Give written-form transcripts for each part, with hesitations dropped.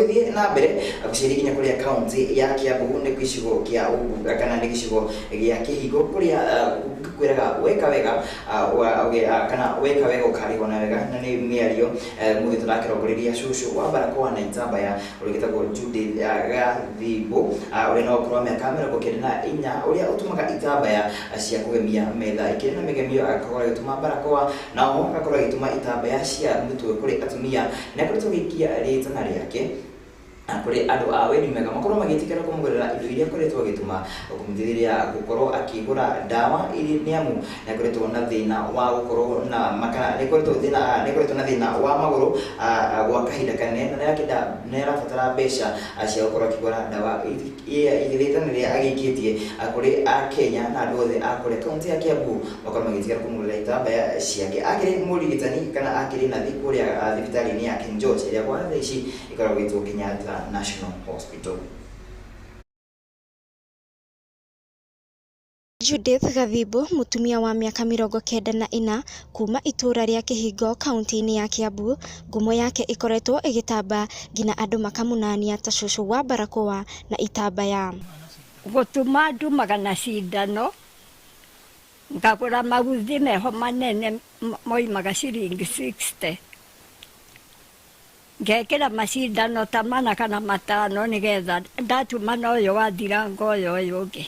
Tũgĩthiĩ na mbere gũceria nginya kũrĩa kaunti ya Kiambu, nĩ gĩcigo kĩa kana nĩ gĩcigo gĩa Kĩhingo, kũrĩa ngũkwĩraga weka wega kana weka wega ũkarĩhwo na wega. Na nĩ mĩario mũthĩ tũrakĩrongoreria cũcũ wa barakoa na itambaya ũrĩa wĩtagwo Judith Gathimbu, ũrĩa no ũkũrũ wa mĩaka 94, ũrĩa ũtumaga itambaya cia kũgemia metha ikĩrĩ na mĩgemio, agakorwo agĩtuma barakoa na oho agakorwo agĩtuma itambaya cia mũtwe kũrĩ atumia. Nĩ akoretwo agĩikia rĩtana rĩake kũrĩ andũ a wendi mwega makorwo magĩtĩkĩra kũmũgũrĩra indo iria akoretwo agĩtuma, kũmũteithĩrĩria gũkorwo akĩgũra ndawa iria, nĩ amu nĩ akoretwo na thĩna wa gũkorwo na makana nĩ akoretwo na thĩna wa magũrũ gwa kahinda kanene, na nĩ nĩ arabatara mbeca cia gũkorwo akĩgũra ndawa. Rĩtana rĩrĩa agĩikĩtie kũrĩ Akenya na andũ othe a kũrĩa kaunti ya Kiambu makorwo magĩtĩkĩra kũmũgũrĩra itambaya ciake. Akĩrĩ mũrigitani kana akĩrĩ nathi kũrĩa thibitarĩ-inĩ ya King George, ĩrĩa kwa thaa ici ĩkoragwo ĩgĩtwo Kenyatta National Hospital. Judith Gathimbu, mũtumia wa mĩaka 94 kuma itũũra rĩa Kĩhingo kaunti-inĩ ya Kiambu, ngumo yake ĩkoretwo ĩgĩtamba nginya andũ makamũnania ta cũcũ wa barakoa na itambaya. Gũtuma ndumaga na cindano, ngagũra mauthi meho manene moimaga ciringi 60, ngekĩra macindano ta mana kana matano, nĩgetha ndatuma na ũyũ wathira ngoya ũyũ ũngĩ.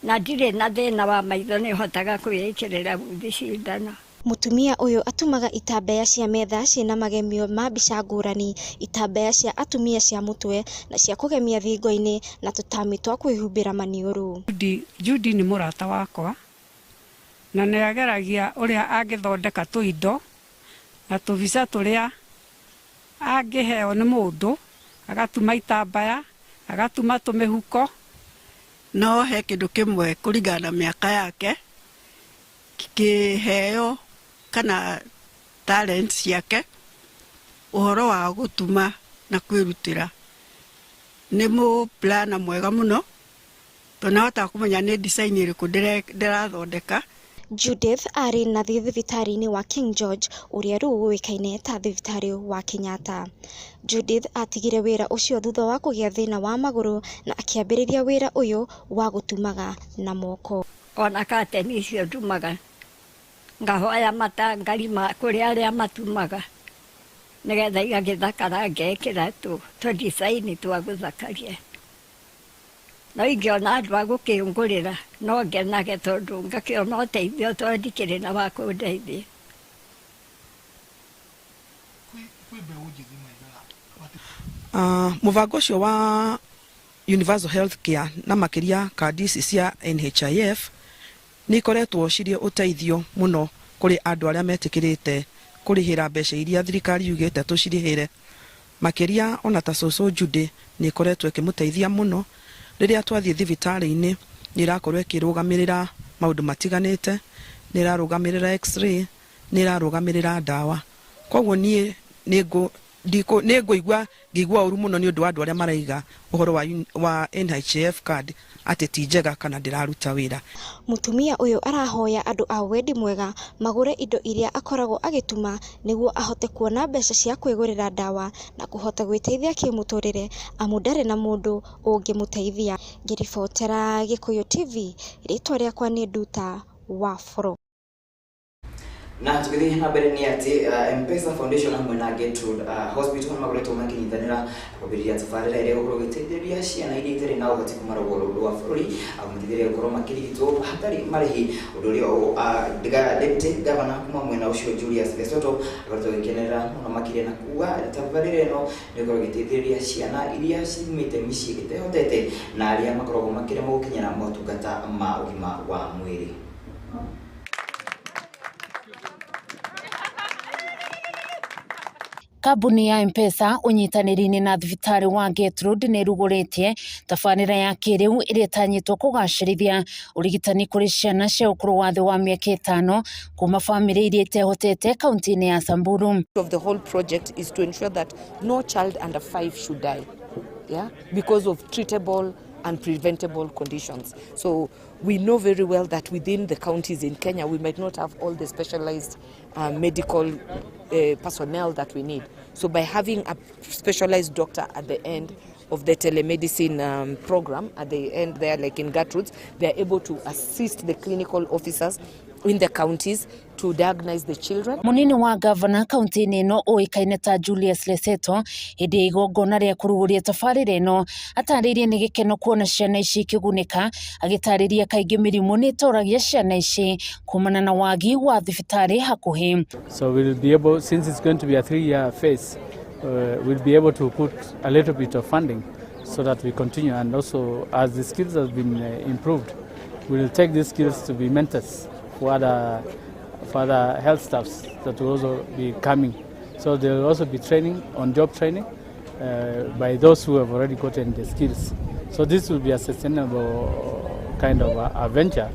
Na ndirĩ na thĩna wa maitho, nĩ hotaga kwĩĩkĩrĩra uthi cindano. Mũtumia ũyũ atumaga itambaya cia metha ciĩna magemio ma mbica ngũrani, itambaya cia atumia cia mũtwe na cia kũgemia thingo-inĩ, na tũtami twa kwĩhumbĩra maniũrũ. Judy nĩ mũrata wakwa na nĩ ageragia ũrĩa angĩthondeka tũindo na tũbica tũrĩa angĩheo nĩ mũndũ, agatuma itambaya, agatuma tũmĩhuko. No he kĩndũ kĩmwe, kũringana na mĩaka yake, kĩheo kana talent ciake, ũhoro wa gũtuma na kwĩrutĩra, nĩ mũ planner mwega mũno, tondũ nĩahotaga kũmenya nĩ design ĩrĩkũ ndĩrathondeka. Judith arĩ nathi thibitarĩ-inĩ wa King George, ũrĩa rĩu ũĩkaine ta thibitarĩ wa Kenyatta. Judith atigire wĩra ũcio thutha wa kũgĩa thĩna wa magũrũ na akĩambĩrĩria wĩra ũyũ wa gũtumaga na moko. Ona kateni icio ndumaga, ngahoya matangari ma kũrĩ arĩa matumaga, nĩgetha igagĩthakara, ngekĩra tũ design twa gũthakaria. No ingĩona andũ a gũkĩngũrĩra no ngenage, tondũ ngakĩona ũteithio, tondũ ndikĩrĩ na wa kũndeithia. Mũbango ũcio wa universal health care na makĩria kandi ici cia NHIF nĩ ikoretwo cirĩ ũteithio mũno kũrĩ andũ arĩa metĩkĩrĩte kũrĩhĩra mbeca iria thirikari yugĩte tũcirĩhĩre. Makĩria ona ta cũcũ Judy, nĩ ĩkoretwo ĩkĩmũteithia mũno. Rĩrĩa twathiĩ thibitarĩ-inĩ, nĩ ĩrakorwo ĩkĩrũgamĩrĩra maũndũ matiganĩte, nĩ ĩrarũgamĩrĩra x-ray, nĩ ĩrarũgamĩrĩra ndawa. Koguo niĩ nĩ ngũigua ngĩigua ũru mũno nĩ ũndũ wa andũ arĩa maraiga ũhoro wa NHIF card atĩ ti njega kana ndĩraruta wĩra. Mũtumia ũyũ arahoya andũ a wendi mwega magũre indo iria akoragwo agĩtuma, nĩguo ahote kuona mbeca cia kwĩgũrĩra ndawa na kũhota gwĩteithia kĩmũtũrĩre, amu ndarĩ na mũndũ ũngĩmũteithia. Ngĩribotera Gĩkũyũ TV, rĩtwa rĩakwa nĩ Nduta wa Boro. Na tũgĩthiĩ na mbere nĩ atĩ M-Pesa Foundation hamwe na Gertrude Hospital nĩ makoretwo makĩnyitanĩra kwambĩrĩria tabarĩra ĩrĩa ĩgũkorwo ĩgĩteithĩrĩria ciana iria itarĩ na ũhoti kuma rũgongo rwa bũrũri, kũmateithĩrĩria gũkorwo makĩrigitwo hatarĩ marĩhi, ũndũ ũrĩa Deputy Governor kuma mwena ũcio Julius Lesoto akoretwo agĩkenerera mũno makĩria, na kuga tabarĩra ĩno nĩ ĩgũkorwo ĩgĩteithĩrĩria ciana iria ciumĩte mĩciĩ ĩtehotete na arĩa makoragwo makĩremwo gũkinyĩra motungata ma ũgima wa mwĩrĩ. Kambuni ya M-Pesa ũnyitanĩri-inĩ na thibitarĩ wa Gertrude nĩ ĩrugũrĩtie tabarĩra ya kĩrĩu ĩrĩa ĩtanyĩtwo kũgacĩrithia ũrigitani kũrĩ ciana cia ũkũrũ wa thĩ wa mĩaka 5 kuma bamĩrĩ iria itehotete kaunti-inĩ ya Samburu. Of the whole project is to ensure that no child under 5 should die, yeah, because of treatable and preventable conditions. So we know very well that within the counties in Kenya, we might not have all the specialized medical personnel that we need. So by having a specialized doctor at the end of the telemedicine program, at the end there, like in Gertrude's, they are able to assist the clinical officers in the counties to diagnose the children. Munini wa gavana kaunti-inĩ ĩno ũĩkaine ta Julius Leseto hĩndĩ ya igongona rĩa kũrugũria tabarĩra ĩno atarĩirie nĩ gĩkeno kuona ciana ici ikĩgunĩka, agĩtarĩria kaingĩ mĩrimũ nĩ ĩtoragia ciana ici kumana na wagi wa thibitarĩ hakuhĩ. So we'll be able, since it's going to be a 3-year phase, we'll be able to put a little bit of funding so that we continue, and also as the skills have been improved, we'll take these skills to be mentors for other health staffs that will also be coming. So there will also be training, on job training by those who have already gotten the skills. So this will be a sustainable kind of a venture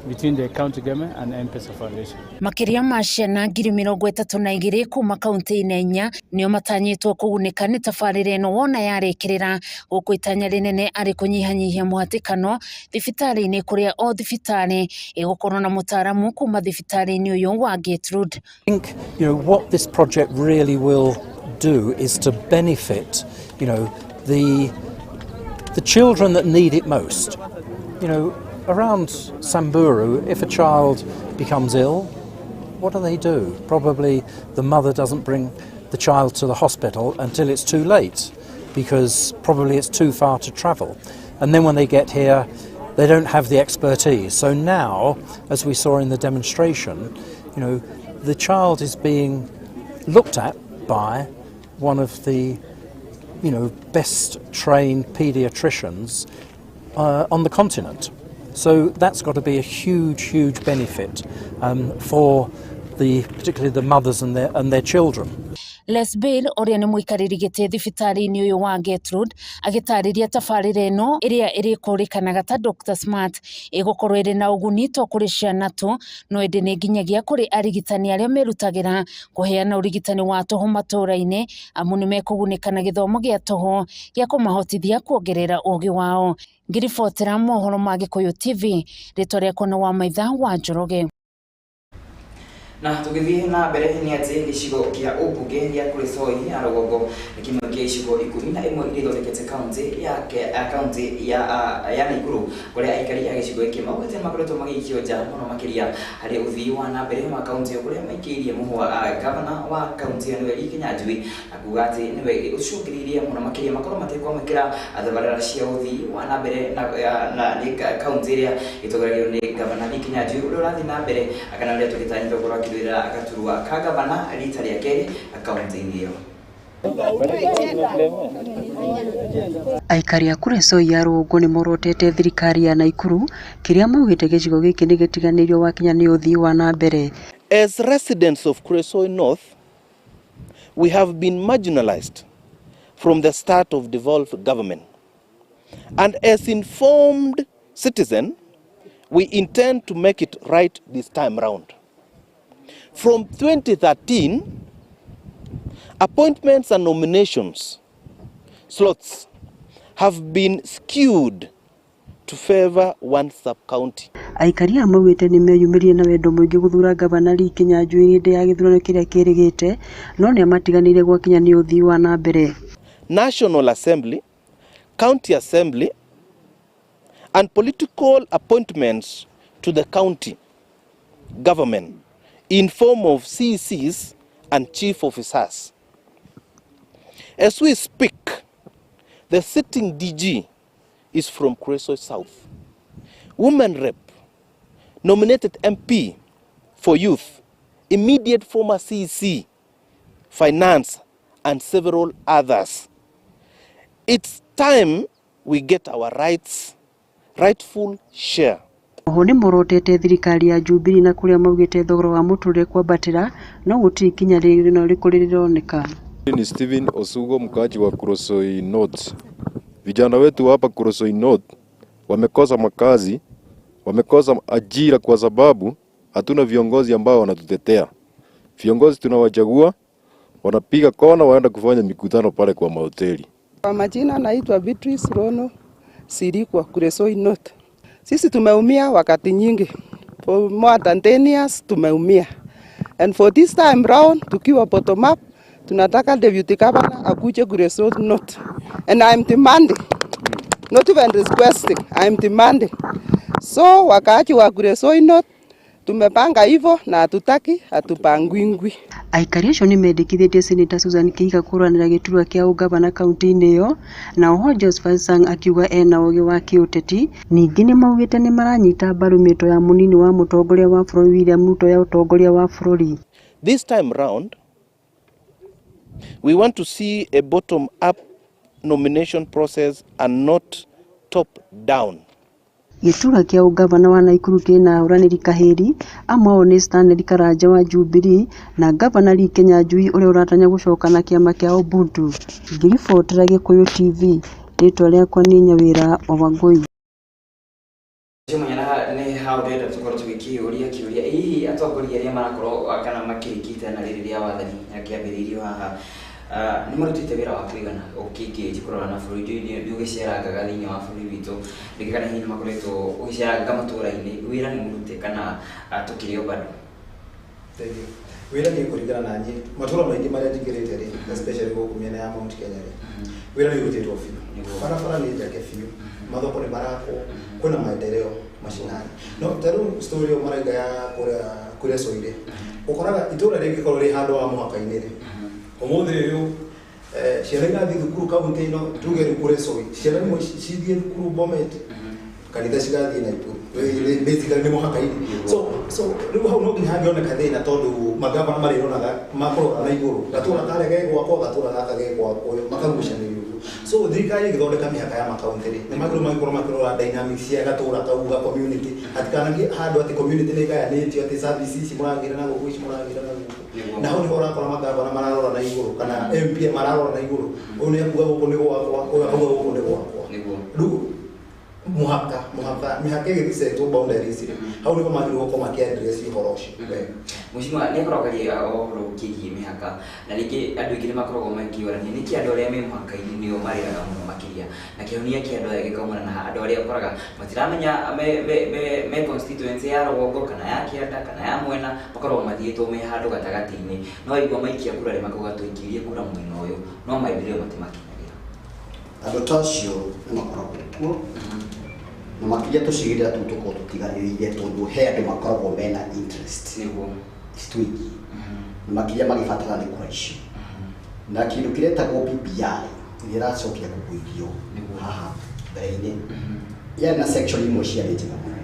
between the county government and M-Pesa Foundation. Makiria ma ciana 32,000 kuma kaunti-inĩ inya nĩo matanyĩtwo kũgunĩka nĩ tabarĩra ĩno wona yarĩkĩrĩra, gũkũ itanya rĩnene arĩ kũnyihanyihia mũhatĩkano thibitarĩ-inĩ kũrĩa o thibitarĩ ĩgũkorwo na mũtaaramu kuma thibitarĩ-inĩ ũyũ wa Gertrude. I think, you know, what this project really will do is to benefit, you know, the children that need it most. You know, around Samburu, if a child becomes ill, what do they do? Probably the mother doesn't bring the child to the hospital until it's too late, because probably it's too far to travel. And then when they get here, they don't have the expertise. So now, as we saw in the demonstration, you know, the child is being looked at by one of the, you know, best trained paediatricians on the continent. So that's got to be a huge, huge benefit for the, particularly the mothers and their children. Les Bill ũrĩa nĩ mũikarĩri gĩtĩ thibitarĩ-inĩ ũyũ wa Gertrude agĩtarĩria tabarĩra ĩno ĩrĩa ĩrĩkũrĩkanaga ta Dr. Smart ĩgũkorwo ĩrĩ na ũguni to kũrĩ ciana tu no ĩndĩ nĩ nginyagia kũrĩ arigitani arĩa merutagĩra kũheana ũrigitani wa tũhũ matũũra-inĩ amu nĩ mekũgunĩka na gĩthomo gĩa tũhũ gĩa kũmahotithia kuongerera ũgĩ wao. Ngĩribotera mohoro ma Gĩkũyũ TV, rĩtwa rĩakwa nĩ Wamaitha wa Njoroge. Na tũgĩthiĩ na mbere nĩ atĩ gĩcigo kĩa ũmbunge gĩa Kuresoi ya rũgongo nĩ kĩmwe kĩa icigo 11 iria ithondekete kaunti ya Nakuru kũrĩa aikari a gĩcigo gĩkĩ maugĩte nĩ makoretwo magĩikio nja mũno makĩria harĩ ũthii wa na mbere wa kaunti ĩyo kũrĩa maikĩirie mũhwa gavana wa kaunti ĩyo nĩwe Lee Kinyanjui na kuga atĩ nĩwe ũcũngĩrĩirie mũno makĩria makorwo matekwamũkĩra thabarĩra cia ũthii wa na mbere na nĩ kaunti ĩrĩa ĩtongoragio nĩ gavana Lee Kinyanjui ũrĩa ũrathiĩ na mbere kana ũrĩa tũgĩtanyĩtwo gũkorwo gaturwa ka gavana rita rĩa kerĩ kaunti-inĩ ĩyo. Aikari a Kuresoi ya rũgongo nĩ morotete thirikari ya Nakuru kĩrĩa maugĩte gĩcigo gĩkĩ nĩ gĩtiganĩirio wakinya nĩ ũthii wa na mbere. As residents of Kuresoi North, we have been marginalized from the start of devolved government, and as informed citizen, we intend to make it right this time round. From 2013, appointments and nominations slots have been skewed to favor one sub-county. Aikari aya maugĩte nĩ meyumĩririe na wendo mũingĩ gũthura gavana Lee Kinyanjui hĩndĩ ya gĩthurano kĩrĩa kĩrĩgĩte no nĩamatiganĩirie gwakinya nĩ ũthii wa na mbere. National Assembly, County Assembly and political appointments to the county government in form of CECs and chief officers. As we speak, the sitting DG is from Kuresoi South. Women rep, nominated MP for youth, immediate former CEC, finance, and several others. It's time we get our rights, rightful share. Oho nĩ morotete thirikari ya Jubilee na kũrĩa maugĩte thogora wa mũtũrĩre kwambatĩra no gũtirĩ ikinya rĩna rĩkũ rĩroneka. Ni Steven Osugo, mkaaji wa Kuresoi North. Vijana wetu hapa Kuresoi North wamekosa makazi, wamekosa ajira kwa sababu hatuna viongozi ambao wanatutetea. Viongozi tunawachagua, wanapiga kona, waenda kufanya mikutano pale kwa mahoteli. Kwa majina naitwa Beatrice Rono, Sirikwa, Kuresoi North. Sisi tumeumia wakati nyingi. For more than 10 years tumeumia. And for this time round tukiwa bottom up tunataka deputy governor akuje Kuresoi North. And I'm demanding, not even requesting, I'm demanding. So wakaaji wa Kuresoi North tumepanga hivyo na hatutaki hatupangwingwi. Aikari acio nĩ mendekithĩtie Seneta Susan Kihika kũrũanĩra gĩturwa kĩa ũgavana kaunti-inĩ ĩyo na oho Josphat Sang akiuga ena ũgĩ wa kĩũteti. Ningĩ nĩmaugĩte nĩmaranyita mbaru mĩto ya mũnini wa mũtongoria wa bũrũri William Ruto ya ũtongoria wa bũrũri. This time round, we want to see a bottom-up nomination process and not top-down. Gĩturwa kĩa ũgavana wa Nakuru kĩna ahũranĩri kahĩri, amwe ao nĩ Stanley Karanja wa Jubilee na ngavana Lee Kinyanjui ũrĩa ũratanya gũcoka na kĩama kĩa Ubuntu. Ngĩribotera Gĩkũyũ TV, rĩtwa rĩakwa nĩ Nyawĩra wa Wangũi. Mũnyana nĩ hau ndĩrenda tũkorwo tũgĩkĩũria kĩũria hihi atongoria arĩa marakorwo kana makĩrĩkia itana rĩrĩ rĩa wathani rĩakĩambĩrĩirio haha nĩ marutĩte wĩra wa kũigana ũkĩngĩji kũrora na bũrũri nĩ ũgĩcerangaga thĩinĩ wa bũrũri witũ rĩngĩ kana hihi nĩ makoretwo ũgĩcerangaga matũũra-inĩ wĩra nĩ mũrute kana tũkĩrĩ o bado. Thank you. Wĩra nĩ kũringana na niĩ matũũra maingĩ marĩa njingĩrĩte rĩ, especially gũkũ mĩena ya Mount Kenya rĩ, wĩra nĩ ũrutĩtwo biũ, barabara nĩ njake biũ, mathoko nĩ marakwo, kwĩna maendeleo mashinani. No ta rĩu story ĩyo maraiga ya kũrĩa kũrĩa Soire, ũkoraga itũũra rĩngĩkorwo rĩ handũ wa mũhaka-inĩ rĩ, ũmũthĩ rĩu ciana irathiĩ thukuru kaunti ĩno tuge rĩu kũrĩa Soi, ciana imwe cithiĩ thukuru Bomet, kanitha cigathiĩ Naikuru, basically nĩ mũhaka-inĩ. So rĩu hau no nginya hangĩoneka thĩna tondũ magavana marĩroraga makũrora na igũrũ, gatũra karĩa ge gwakwa, gatũra gaka ge gwakwa, makagucanĩria ũguo. So thirikari ĩgĩthondeka mĩhaka ya makaunti rĩ, nĩ magĩrĩirwo magĩkorwo makĩrora dynamics cia gatũra kau ga community, hatikanagĩe handũ atĩ community nĩ ĩgayanĩtio atĩ service ici mũragĩra na gũkũ, ici mũragĩra na gũkũ. Na hau nĩho ũrakora magavana mararora na igũrũ kana MP mararora na igũrũ, ũyũ nĩ akuga gũkũ nĩ gwakwa, ũyũ akauga gũkũ nĩ gwakwa. Rĩu mũhaka mũhaka mĩhaka ĩgĩthiĩ boundaries rĩ, hau nĩho magĩrĩirwo gũkorwo makĩ-address ũhoro ũcio. Mheshimiwa nĩ akoragwo akĩaria ũhoro ũkĩgiĩ mĩhaka na rĩngĩ andũ aingĩ nĩ makoragwo makĩũrania nĩkĩ andũ arĩa me mũhaka-inĩ nĩo marĩraga mũno makĩria na kĩhonia kĩa andũ aya gĩkaumana na andũ arĩa ũkoraga matiramenya me constituency ya rũgongo kana ya kĩanda kana ya mwena, makoragwo mathiĩtwo me handũ gatagatĩ-inĩ, no waigua maikia kura rĩ makauga tũikĩrie kura mwena ũyũ no maendeleo matimakinagĩra. Andũ ta acio nĩ makoragwo kuo na makĩria tũcigĩrĩra tũu tũkoragwo tũtiganĩrĩire tondũ he andũ makoragwo mena interest citũigie na makĩria magĩbatara nĩ kura icio na kĩndũ kĩretagwo BBI ĩrĩa ĩracokire kũgũithio haha mbere-inĩ yarĩ na section imwe ciarĩ njega mũno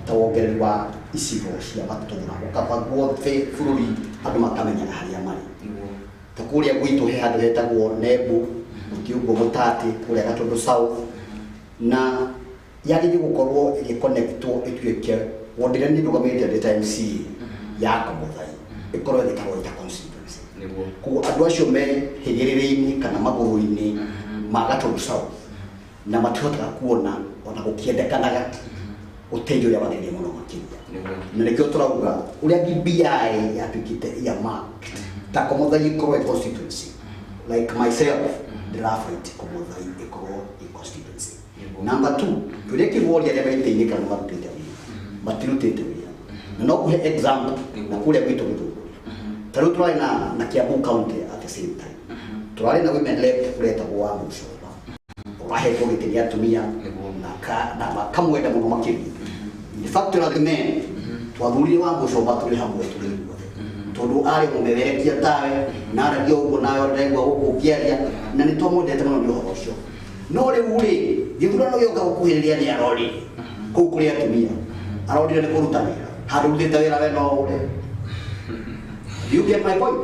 ta wongereri wa icigo cia matũũra gũkaba guothe bũrũri andũ makamenyaga harĩa marĩ ta kũrĩa gwitũ he handũ hetagwo Nembu mũtĩ ũguo Mũtatĩ kũrĩa Gatũndũ South na yagĩrĩire gũkorwo ĩgĩconnectwo ĩtuĩke ward ĩrĩa niĩ ndũgamĩrĩte ndĩ ta MCA ya Komothai ĩkorwo ĩgĩtarwo ĩta constituency. Koguo andũ acio me hĩgĩrĩrĩ-inĩ kana magũrũ-inĩ ma Gatũndũ South na matihotaga kuona ona gũkĩendekanaga ũteithio ũrĩa wagĩrĩire mũno makĩria na nĩkĩo tũrauga ũrĩa BBI yatuĩkĩte earmarked ta Komothai ĩkorwo ĩ constituency like myself ndĩrafight Komothai ĩkorwo ĩ constituency. Number 2, kĩũria kĩu woria arĩa maitĩ-inĩ kana marutĩte wĩra matirutĩte wĩra na no kũhe example na kũrĩa gwitũ Gĩthũngũri ta rĩu tũrarĩ na Kiambu County at the same time tũrarĩ na women rep ũretagwo wa Mũcoba ũrahetwo gĩtĩ nĩ atumia na makamwenda mũno makĩria. In fact the men twathurire wa Mũcoba tũrĩ hamwe tũrĩ ithuothe tondũ arĩ mũmemerekia tawe na aragia ũguo nawe ũraigua gũkũ ũkĩaria na nĩ twamwendete mũno nĩ ũhoro ũcio. No rĩu rĩ gĩthurano gĩoka gũkuhĩrĩria nĩ arorire kũu kũrĩ atumia arorire nĩ kũruta wĩra handũ ũrutĩte wĩra we no ũre. You get my point?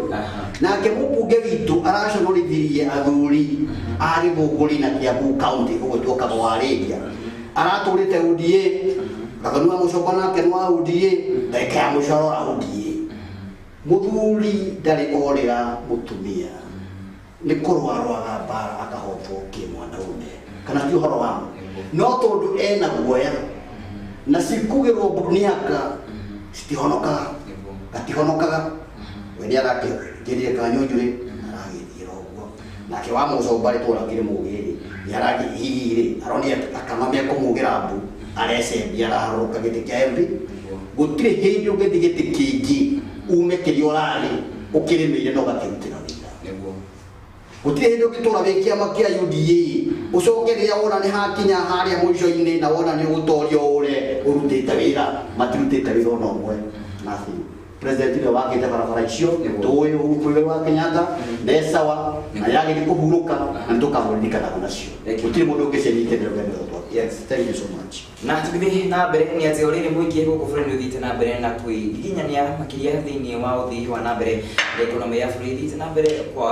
Nake mũmbunge witũ araconorithirie athuri a Gĩthũngũri na Kiambu County ũgwĩtwo Kagowarĩria aratũrĩte UDA Gathoni wa Mũcoba nake nĩ wa UDA ndagĩka ya mũico arora UDA. Mũthuri ndarĩ orĩra mũtumia nĩ kũrũarũaga mbara akahotwo kĩmwanaume kana ti ũhoro wa no tondũ ena guoya na cikugĩrwo mĩaka citihonokaga gatihonokaga we nĩ arakĩrire kanyũnjũrĩ aragĩthiĩra ũguo. Nake wa mũcomba rĩ tũrakire mũgĩ rĩ nĩaragi hihi rĩ aronire akama mekũmũgĩra mbu arecembia araharũrũka gĩtĩ kĩa MP. Gũtirĩ hĩndĩ ũngĩthiĩ gĩtĩ kĩngĩ ume kĩrĩa ũrarĩ ũkĩrĩmĩire na ũgakĩrutĩra wĩra. Gũtirĩ hĩndĩ ũngĩtũra wĩ kĩama kĩa UDA ũcoke rĩrĩa wona nĩ hakinya harĩa mũico-inĩ na wona nĩ ũgũtorio ũre ũrutĩte wĩra matirutĩte wĩra ona ũmwe. Nothing. President ũrĩa wakĩte barabara icio tũĩ Uhuru wa Kenyatta nĩ sawa na yagĩrĩire kũhurũka na nĩtũkamũririkanaga nacio. Gũtirĩ mũndũ ũngĩcenjia mĩrongo ĩtatũ. Yes, thank you so much. Na tũgĩthiĩ na mbere nĩ atĩ ũrĩrĩ mũingĩ gũkũ bũrũri ũthiĩte na mbere na kwĩgiginyania makĩria thĩinĩ wa ũthii wa na mbere economy ya bũrũri ĩthiĩte na mbere kwa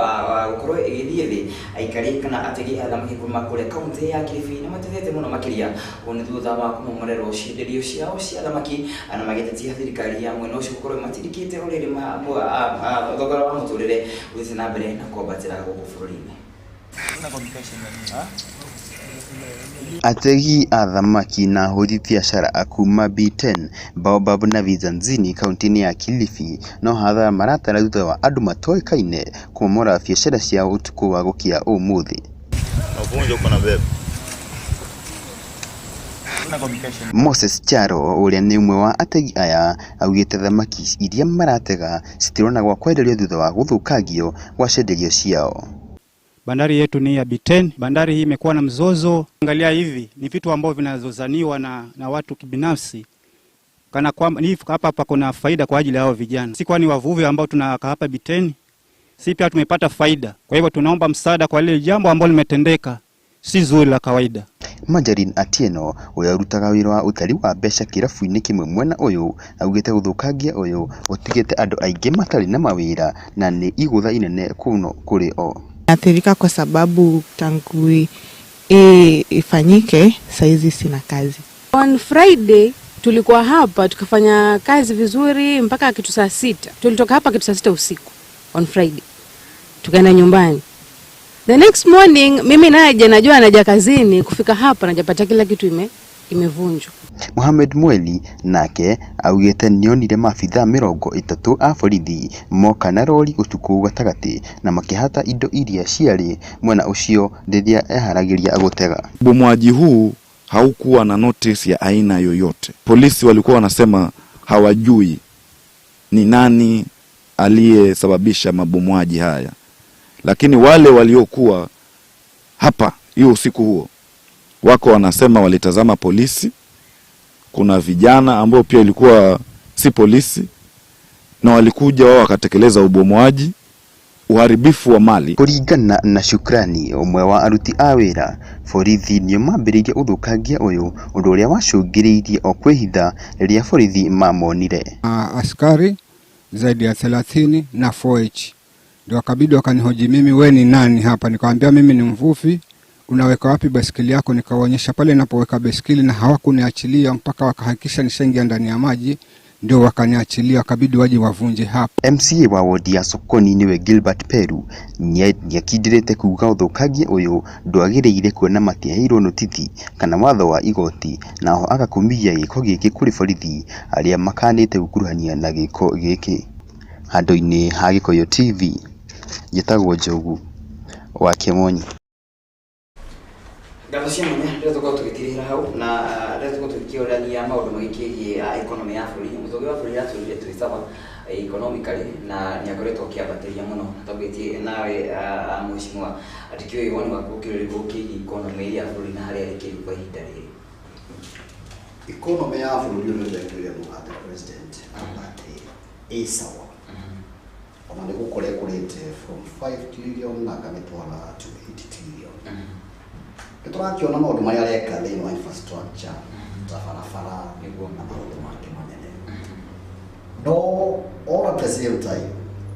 gũkorwo ĩgĩthiĩ thĩ. Aikari kana ategi a thamaki kuma kũrĩa kaunti ya Kilifi nĩ matethete mũno makĩria ũũ nĩ thutha wa kũmomorerwo cienderio ciao cia thamaki na magĩtetia thirikari ya mwena ũcio gũkorwo ĩmatindĩkĩte ũrĩrĩ thogora wa mũtũrĩre ũthiĩte na mbere na kwambatĩra gũkũ bũrũri-inĩ. Ategi a thamaki na ahũri biacara a kuma B10, Baobab na Vizanzini kaunti-inĩ ya Kilifi no hathara maratara thutha wa andũ matoĩkaine kũmomora biacara ciao ũtukũ wa gũkĩa ũmũthĩ. Moses Charo ũrĩa nĩ ũmwe wa ategi aya augĩte thamaki iria maratega citirona gwa kwenderio thutha wa gũthũkangio gwa cienderio ciao. Bandari yetu ni ya B10. Bandari hii imekuwa na mzozo. Angalia hivi ni vitu ambavyo vinazozaniwa na watu kibinafsi. Kana kwamba ni hapa hapa kuna faida kwa ajili ya hao vijana. Si kwani wavuvi ambao tunakaa hapa B10, si pia tumepata faida. Kwa hivyo tunaomba msaada kwa lile jambo ambalo limetendeka, si zuri la kawaida. Marjorie Atieno ũrĩa ũrutaga wĩra wa ũtari wa mbeca kĩrabu-inĩ kĩmwe mwena ũyũ augĩte ũthũkangia ũyũ ũtigĩte andũ aingĩ matarĩ na mawĩra na nĩ igũtha inene kũno kũrĩ o. Athirika kwa sababu tangu ifanyike saizi sina kazi. On Friday tulikuwa hapa tukafanya kazi vizuri mpaka kitu saa 6. Tulitoka hapa kitu saa 6 usiku on Friday. Tukaenda nyumbani. The next morning mimi naje najua naja kazini, kufika hapa najapata kila kitu imevunjwa. Mohamed Mweli nake augĩte nĩonire maabithaa 30 a borithi moka na rori ũtukũ gatagatĩ na makĩhata indo iria ciarĩ mwena ũcio rĩrĩa eharagĩria gũtega. Ubomoaji huu haukuwa na notice ya aina yoyote. Polisi walikuwa wanasema hawajui ni nani aliyesababisha mabomoaji haya. Lakini wale waliokuwa hapa hiyo usiku huo wako wanasema walitazama polisi, kuna vijana ambao pia ilikuwa si polisi, na walikuja wao wakatekeleza ubomoaji, uharibifu wa mali. Kuringana na Shukrani ũmwe wa aruti a wĩra, borithi nĩo mambĩrĩirie ũthũkangia ũyũ, ũndũ ũrĩa wacũngĩrĩirie o kwĩhitha rĩrĩa borithi mamonire. Askari zaidi ya 30 na 4H ndio wakabidi wakanihoji mimi, we ni nani hapa? Nikamwambia mimi ni mvuvi. Unaweka wapi baisikeli yako? Nikawaonyesha pale ninapoweka baisikeli, na hawakuniachilia mpaka wakahakikisha nishaingia ndani ya maji, ndio wakaniachilia, wakabidi waje wavunje hapa. MCA wa wodi ya Sokoni niwe Gilbert Peru nĩakindirĩte kuga ũthũkangia ũyũ ndwagĩrĩire kuona matiaheirwo notithi kana watho wa igoti, naho agakumithia gĩko gĩkĩ kũrĩ borithi arĩa makanĩte gũkuruhania na gĩko gĩkĩ. Handũ-inĩ ha Gĩkũyũ TV, njĩtagwo Njogu wa Kĩmonyi. Ngatho cia mwanya rĩrĩa tũkorwo tũgĩtirĩra hau na rĩrĩa tũkorwo tũgĩkĩũrania maũndũ magĩkĩgiĩ economy ya bũrũri. Mũtongoria wa bũrũri atwĩrire twĩ sawa economically na nĩakoretwo akĩambatĩria mũno. Tũgĩtie nawe mheshimiwa, atikĩũĩ woni waku ũkĩrĩ ũkĩgiĩ economy ya bũrũri na harĩa ĩkĩrĩ kwa ihinda rĩrĩ. Economy ya bũrũri ũyũ nĩ mũgathe president atĩ ĩ sawa. Ona nĩ gũkũra ĩkũrĩte from 5 trillion na akamĩtwara to 8 trillion. Tũrakiona maũndũ marĩa areka thĩinĩ wa infrastructure ta barabara na maũndũ mangĩ manene. No all at the same time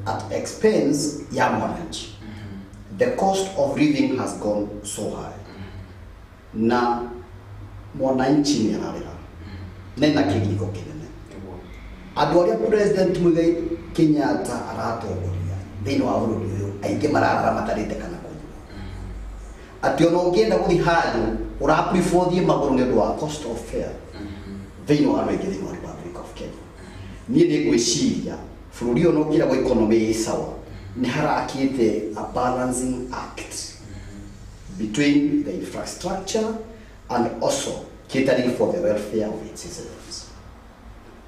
at expense ya mwananchi. The cost of living has gone so high. Na mwananchi nĩ ararĩra. Nena kĩgirĩko kĩnene. Andũ arĩa President Muigai Kenyatta aratongoria thĩinĩ wa bũrũri ũyũ aingĩ mararara matarĩte kana kũnyua. Atĩ ona ũngĩenda gũthiĩ handũ ũra prefer ũthiĩ magũrũ nĩ ũndũ wa cost of fare thĩinĩ wa andũ aingĩ thĩinĩ wa Republic of Kenya. Niĩ nĩ ngwĩciria bũrũri ũyũ no ũkĩragwo economy ĩ sawa. Nĩ harakĩte a balancing act between the infrastructure and also catering for the welfare of its citizens.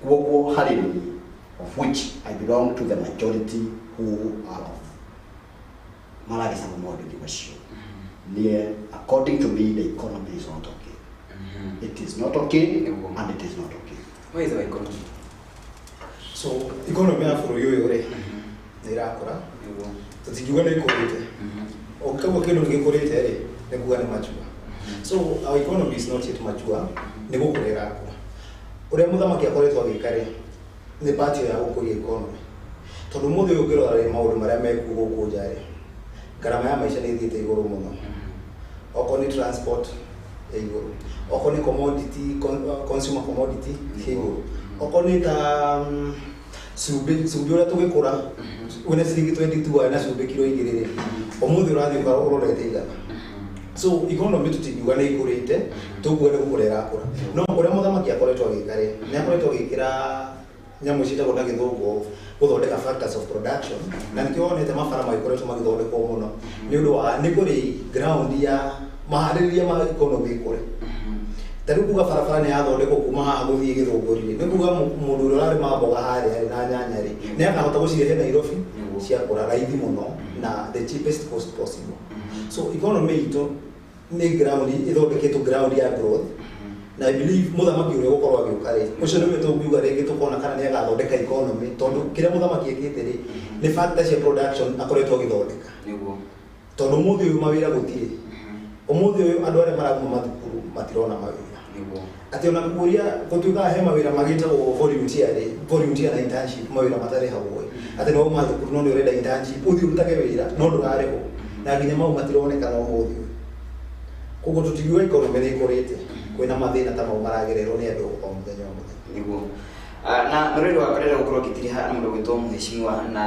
Koguo harĩ niĩ, of which I belong to the majority who are of maragĩcama maũndũ-inĩ macio, niĩ, according to me, the economy is not okay. It is not okay and it is not okay. Where is our economy? So economy ya bũrũri ũyũ rĩ, nĩ ĩrakũra, tũtingiuga nĩ ĩkũrĩte. Ũngĩkaigua kĩndũ nĩ gĩkũrĩte rĩ, nĩ kuga nĩ mature. So our economy is not yet mature, nĩ gũkũra ĩrakũra. Ũrĩa mũthamaki akoretwo agĩka rĩ, nĩ part ya gũkũria economy, tondũ ũmũthĩ ũyũ ũngĩrora rĩ, maũndũ marĩa mekuo gũkũ nja rĩ, ngarama ya maica nĩ ĩthiĩte igũrũ mũno. Okorwo nĩ transport ĩ igũrũ, okorwo nĩ commodity, consumer commodity ĩ igũrũ, okorwo nĩ ta cumbĩ, cumbĩ ũrĩa tũgĩkũra wĩna ciringi 22 na cumbĩ kiro 2 rĩ, ũmũthĩ ũrathiĩ ũrorete 100. So economy tũtingiuga nĩ ikũrĩte, tũkuga nĩ gũkũra ĩrakũra. No ũrĩa mũthamaki akoretwo agĩka rĩ, nĩ akoretwo agĩkĩra nyamũ ciĩtagwo na gĩthũngũ gũthondeka factors of production, na nĩkĩo wonete mabara magĩkoretwo magĩthondekwo mũno, nĩ ũndũ wa nĩ kũrĩ ground ya maharĩrĩria ma economy ĩkũre. Ta rĩu kuga barabara nĩ yathondekwo kuma haha gũthiĩ Gĩthũngũri rĩ, nĩ kuga mũndũ ũrĩa ũrarĩma mboga harĩa rĩ na nyanya rĩ, nĩ akahota gũcirehe Nairobi ciakũra raithi mũno na the cheapest cost possible. So economy itũ nĩ ground ĩthondeketwo, ground ya growth, na I believe mũthamaki ũrĩa ũgũkorwo agĩũka rĩ, ũcio nĩwe tũngiuga rĩngĩ tũkona kana nĩ agathondeka economy, tondũ kĩrĩa mũthamaki ekĩte rĩ, nĩ factor cia production akoretwo agĩthondeka. Tondũ ũmũthĩ ũyũ mawĩra gũtirĩ. Ũmũthĩ ũyũ andũ arĩa marauma mathukuru matirona mawĩra. Atĩ ona kũria gũtuĩkaga he mawĩra magĩtagwo volunteer rĩ, volunteer na internship, mawĩra matarĩhagwo ĩ, atĩ nĩ wauma thukuru no nĩ ũrenda internship, ũthiĩ ũrutage wĩra no ndũrarĩhwo, na nginya mau matironekana ũmũthĩ ũyũ. Koguo tũtingiuga economy nĩ ĩkũrĩte, kwĩna mathĩna ta mau maragererwo nĩ andũ o mũthenya o mũthenya. Nĩguo. Na mũrĩri wakwa, ndĩrenda gũkorwo ngĩtiriha na mũndũ ũgwĩtwo mũheshimiwa, na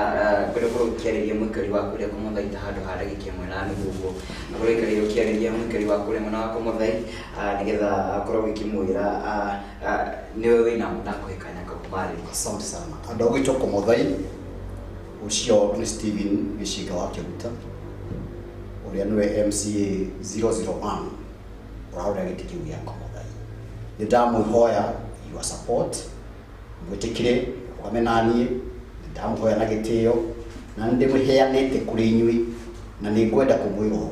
ngwenda gũkorwo ngĩkĩarĩria mũikari wa kũrĩa Komothai ta handũ ha ndagĩka 1 na nuthu ũguo. Akorwo aikarĩire ũkĩarĩria mũikari wa kũrĩa mwena wa Komothai, nĩgetha akorwo ũgĩkĩmwĩra nĩwe wĩna ndakũhe kanya kau marĩria. Asante sana. Andũ a gwitũ Komothai, ũcio nĩ Steven Gĩcinga wa Kĩruta, ũrĩa nĩwe MCA 001 ũrarora gĩtĩ kĩu gĩa Komothai. Nĩ ndamwĩhoya your support, mwĩtĩkĩre rũgame naniĩ, nĩ ndamũhoya na gĩtĩo na nĩ ndĩmũheanĩte kũrĩ inyuĩ, na nĩ ngwenda kũmwĩra ũũ,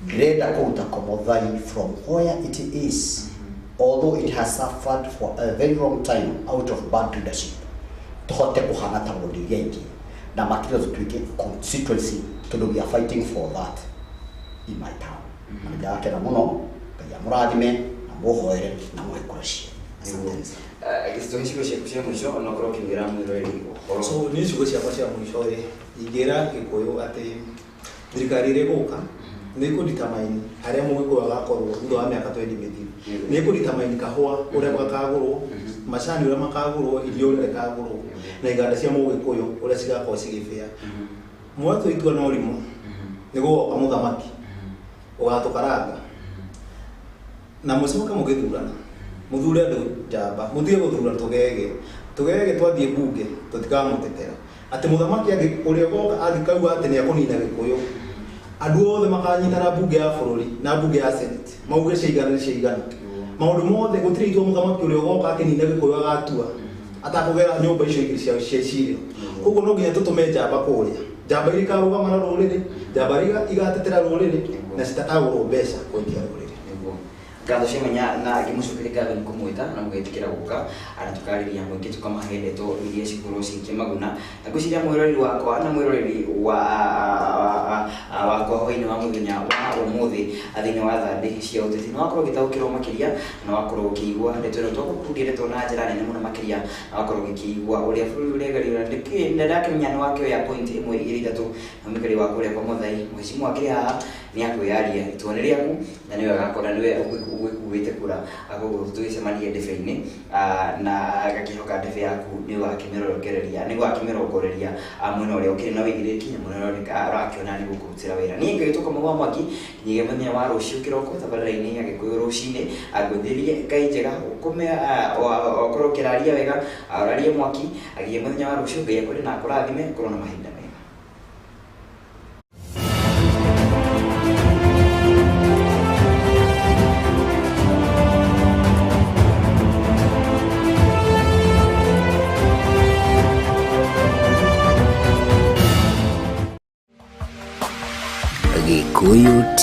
ndĩrenda kũruta Komothai from where it is, although it has suffered for a very long time out of bad leadership, tũhote kũhana ta ward iria ingĩ, na makĩria tũtuĩke constituency, tondũ we are fighting for that in my town. Na nĩ ndĩrakena mũno, Ngai amũrathime na mũhoere na mũhe kura cianyu. Asanteni sana. Gĩcito, ciugo ciaku cia mũico ona ũkorwo ũkĩwĩra mwĩroreri ũhoro. So niĩ ciugo ciakwa cia mũico rĩ, ingĩra Gĩkũyũ atĩ thirikari ĩrĩa ĩgũka nĩ ĩkũ-determine harĩa mũgĩkũyũ agakorwo thutha wa mĩaka 20 mĩthiru. Nĩ ĩkũ-determine kahũa ũrĩa gakagũrwo, macani ũrĩa makagũrwo, irio ũrĩa rĩkagũrwo, na iganda cia mũgĩkũyũ ũrĩa cigakorwo cigĩbĩa. Mwatua itua na ũrimũ nĩ gũgoka mũthamaki ũgatũkaranga na mũcoke mũgĩthurana, mũthure andũ njamba, mũtige gũthura tũgege tũgege twathiĩ bunge tũtikamũtetera. Atĩ mũthamaki ũrĩa ũgoka angĩkauga atĩ nĩ ekũnina Gĩkũyũ, andũ othe makanyitana bunge ya bũrũri na bunge ya senate mauge ciaigana nĩ ciaigana. Maũndũ mothe gũtirĩ itua mũthamaki ũrĩa ũgoka akĩnina Gĩkũyũ agatua atakũgera nyũmba icio igĩrĩ cia cirio. Koguo no nginya tũtũme njamba kũrĩa, njamba iria ikarũgama na rũrĩrĩ, njamba iria igatetera rũrĩrĩ na citakagũrwo mbeca kwendia rũrĩrĩ. Ngatho cia mwanya na ngĩmũcokeria ngatho nĩ kũmwĩta na mũgetĩkĩra gũka na tũkarĩria mũingĩ, tũkamahe ndeto iria cikorwo cikĩmaguna, na ngwĩciria mwĩroreri wakwa na mwĩroreri wa wakwa hwainĩ wa mũthenya wa ũmũthĩ thĩinĩ wa thandĩ cia ũteti nĩ wakorwo ũgĩtaũkĩrwo makĩria na wakorwo ũkĩigua ndeto ĩno twagũkundia ndeto na njĩra nene mũno makĩria, na wakorwo ũgĩkĩigua ũrĩa bũrũri ũregarĩra na ndakĩmenya nĩ wakĩoya point 1 2 3. Na mũikari wa kũrĩa kwa Mũthai, mũheshimiwa akĩrĩ haha nĩ akwĩyaria, itua nĩ rĩaku na nĩwe agakora nĩwe ũgĩkuĩte kura. Koguo tũgĩcemania ndebe-inĩ na ngakĩhoka ndebe yaku nĩ ũgakĩmĩrongoreria, nĩ ũgakĩmĩrongoreria mwena ũrĩa ũkĩrĩ na ũigĩrĩrĩki na mwena ũrĩa ũrakĩona nĩ gũkũrutĩra wĩra. Niĩ ngĩgĩtwo Kamau wa Mwangi, nginyagia mũthenya wa rũciũ kĩroko tabarĩra-inĩ ya Gĩkũyũ rũcinĩ, ngwĩthĩrie Ngai njega, ũkome ũkorwo ũkĩraria wega, ũrarie mwaki, nginyagia mũthenya wa rũciũ. Ngai akũrĩ na akũrathime, ũkorwo na mahinda mega.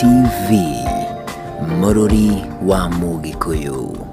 TV, Mũrũri wa Mũgĩkũyũ.